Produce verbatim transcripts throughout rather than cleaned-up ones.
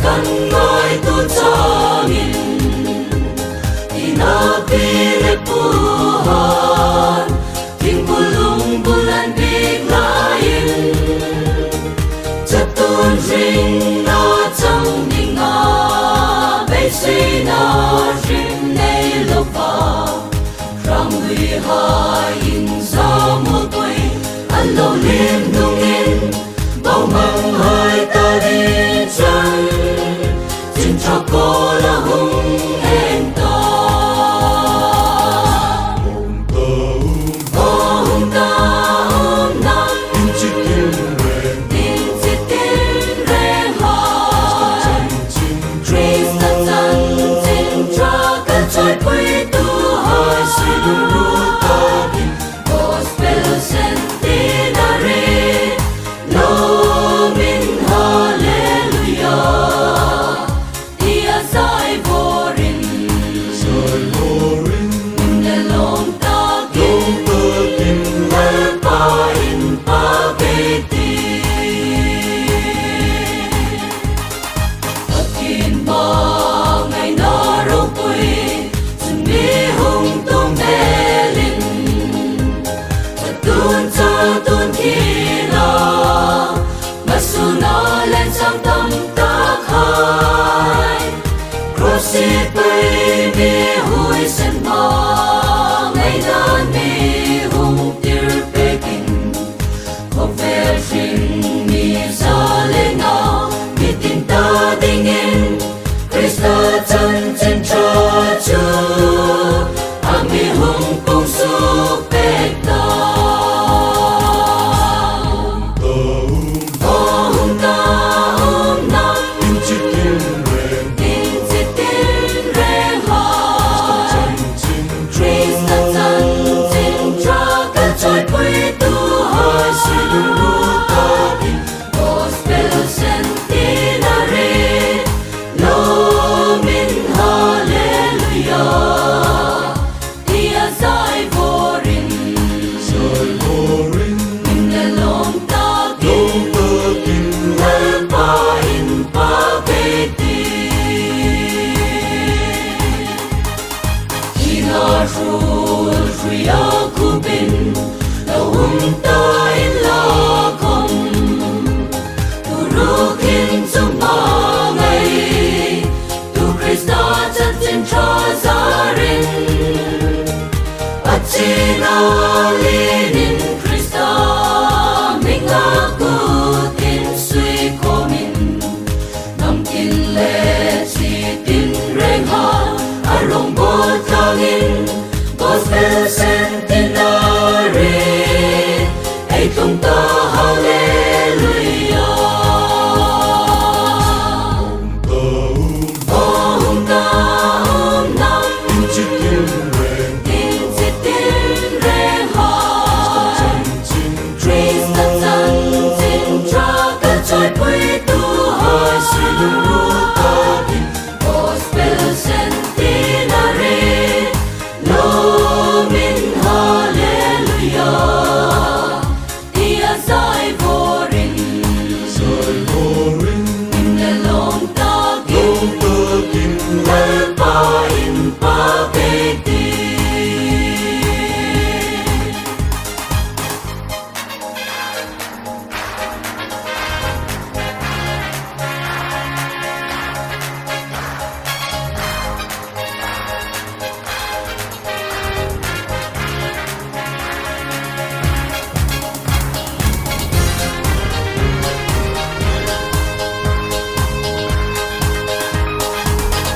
Kan ngaituo changin, i napi le puhan, thing bul lung bul an biek laiin, chatuon hringna chang dinga, beiseina hrim nei lova, hrang luihai inzawm pui an lo liem hnungin, bawhmanghai ta ding chang, chin ṭha kawla hung en ta. Hung ta, hung ta, hung na. Ding chi tinreng. Ding chi tinreng ha. Krista chanchin ṭha ka chawipuituhai. Sui lunglut takin. Gospel centenary, lawmin hallelujah, tia zai vawrin, zai vawrin, him le lawm takin, lawm takin, Lalpa inpak ei tih. Pathien hmangaina ropui, chun mi hung tum velin, chatuon chatuon kila, masuna leng chang tam takhai, cross-i pei mi huoisen hmangaina mi hung tir pekin, khawvel hring mi zalenga, mi tin ta dingin, Krista chanchin ṭha chu, a mi hung pung suk pek ta. Hung ta, hung ta, hung na. Ding chi tinreng. Ding chi tinreng ha. Krista chanchin ṭha ka chawipuituhai. Sui lunglut takin. Gospel centenary, lawmin hallelujah, tia zai vawrin, zai vawrin, him le lawm takin, lawm takin, Lalpa inpak ei tih. Thina hrul hruia khupin lo um ta inla khawm, tu rukin chu hmangai, tu Krista chanchin ṭha zarin, a china lienin Krista hminga kutin sui khawmin, namtin le chi tinreng ha, a rawng bawl tlangin, Gospel Centenary, ei tlung ta, hallelujah. Hung ta, hung na. Ding chi tinreng. Ding chi tinreng ha. Krista chanchin ṭha ka chawipuituhai. Sui lunglut takin. Gospel centenary, lawmin hallelujah, tia zai vawrin, zai vawrin, him le lawm takin, lawm takin, Lalpa inpak ei tih.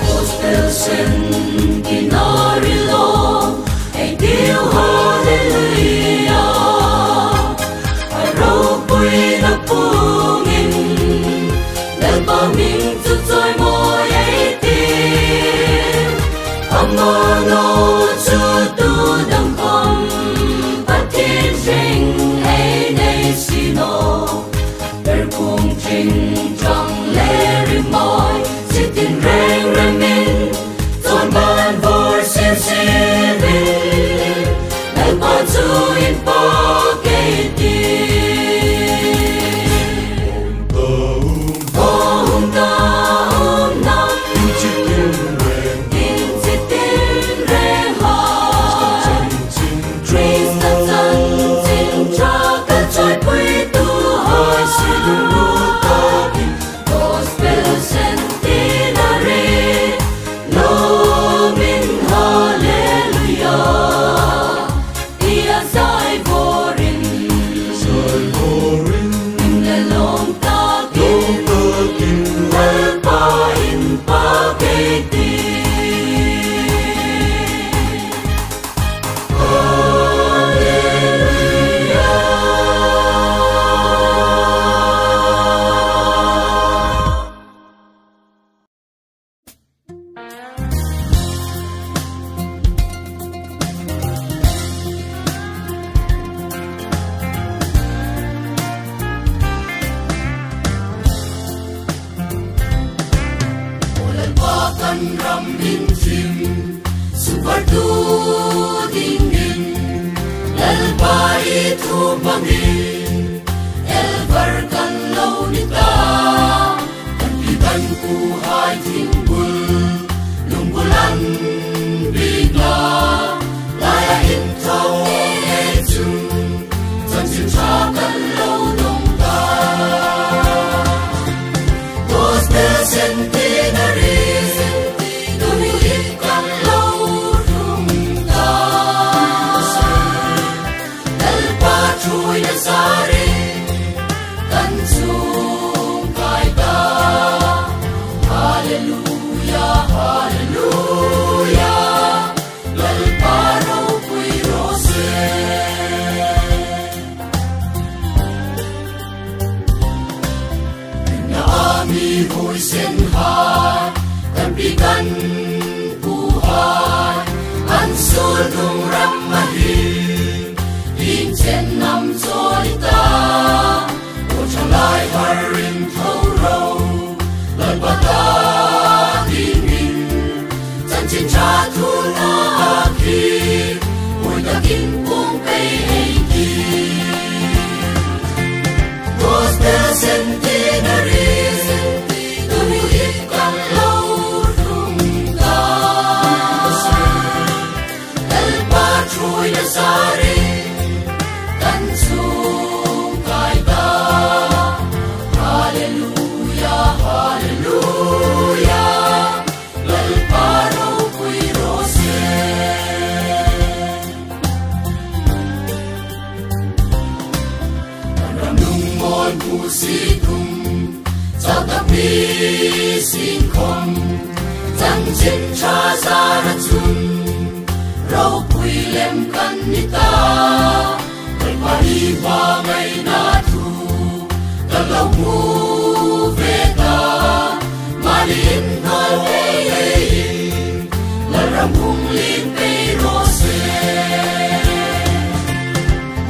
Gospel centenary lawm, ei tiu hallelujah. A ropuina pungin, Lalpa hming chu chawimawi ei tiu. Ama naw chu tu dam khawm, Pathien hring ei nei si naw. Ber kung ṭhing ṭang le rimmawi, chitin reng remin, chawn ban vawr sim simin, Lalpa chu in Kan ram inthim sukvartu dingin, Lalpa i thu hmangin, elvar kan lo ni ta. Kan pi kan puhai thingbul lungbul an bikna laia inthoka chun, chanchin ṭha kan lo dong ta. Gospel Centenary, Centenary kan lo hung ta. Lalpa ṭhuoina zarin kan chung kai ta. Hallelujah, hallelujah. Lalpa ropui raw se. Na a mi huoisen hai, kan pi kan puhai an suol hnung rama hin, inchen nam choi ta. Aw ṭhalai, harin tho ro, Lalpa ta dingin, chanchin ṭha thu hnaah khi puoi takin puong pei ei tih. Gospel Centenary, Centenary kan lo hung ta. Lalpa ṭhuoina zarin kan chung kai ta. Hallelujah, hallelujah. Lalpa ropui raw se. Ram lungmawl hmu si tum, chau tak mi sien khom, chanchin ṭha zara chun ropui lem kan ni ta. Lalpa i hmangaina thu kan lo hmu ve ta. Mani inhnawl pei leiin, Lalram hung lien pei raw se.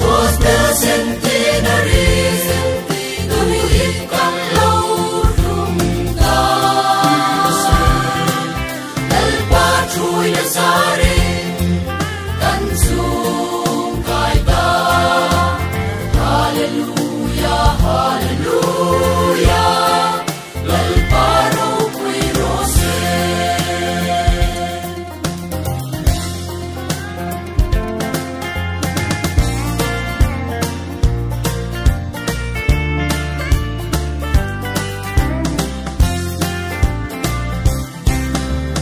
Gospel Centenary, Centenary kan lo hung ta. Lalpa ṭhuoina zarin kan chung kai ta. Hallelujah, hallelujah. Lalpa ropui raw se.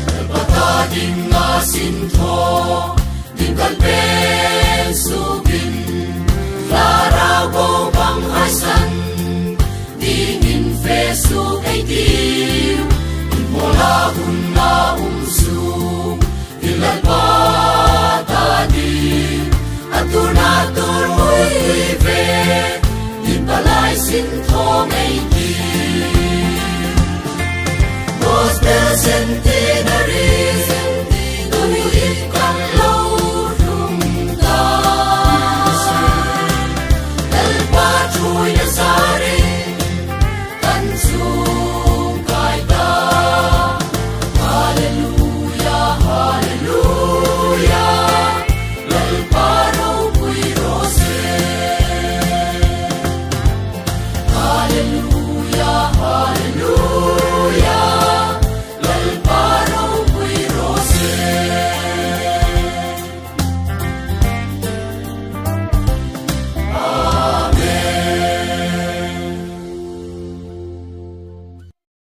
Lalpa ta dinga sinthaw ding kan pen sukin, Lalpa ko bang hai san dingin fe suk ei tiu. Inhmawla hun a um sung, i Lalpa ta ding, a tuorna tuor hmu ve, in palai sinthaw ei tih. Gospel Centenary